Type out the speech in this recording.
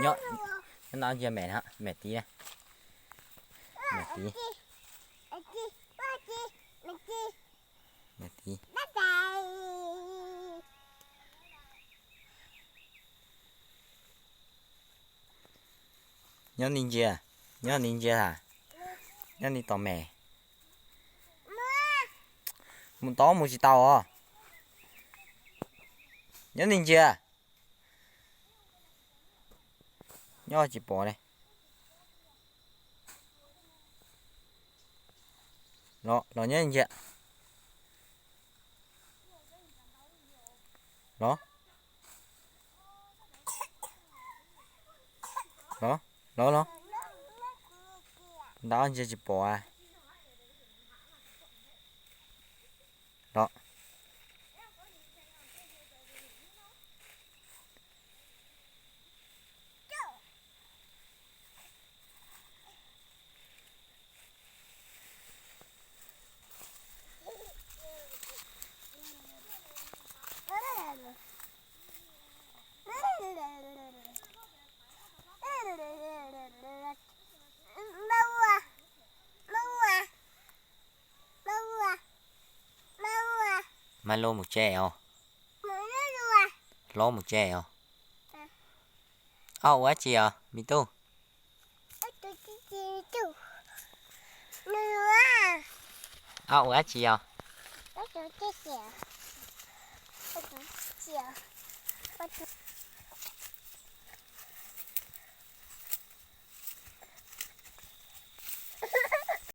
Nyob, nyob no ntsia mem, mem tid, mem tid, mem tid. Nyob ni ntsia, nyob ni ntsia ha, nyob ni tom mem. Mus tod mus tsis tau os. Nyob ni ntsia. Nyob tsis pom ne. Los, los nyob ntsia. Los, los, los, los. Ntab ntsia tsis pom. Los. Mas los mus tsev os. Los mus tsev os. Ob ua dab tsi os me tub? Ob ua dab tsi os?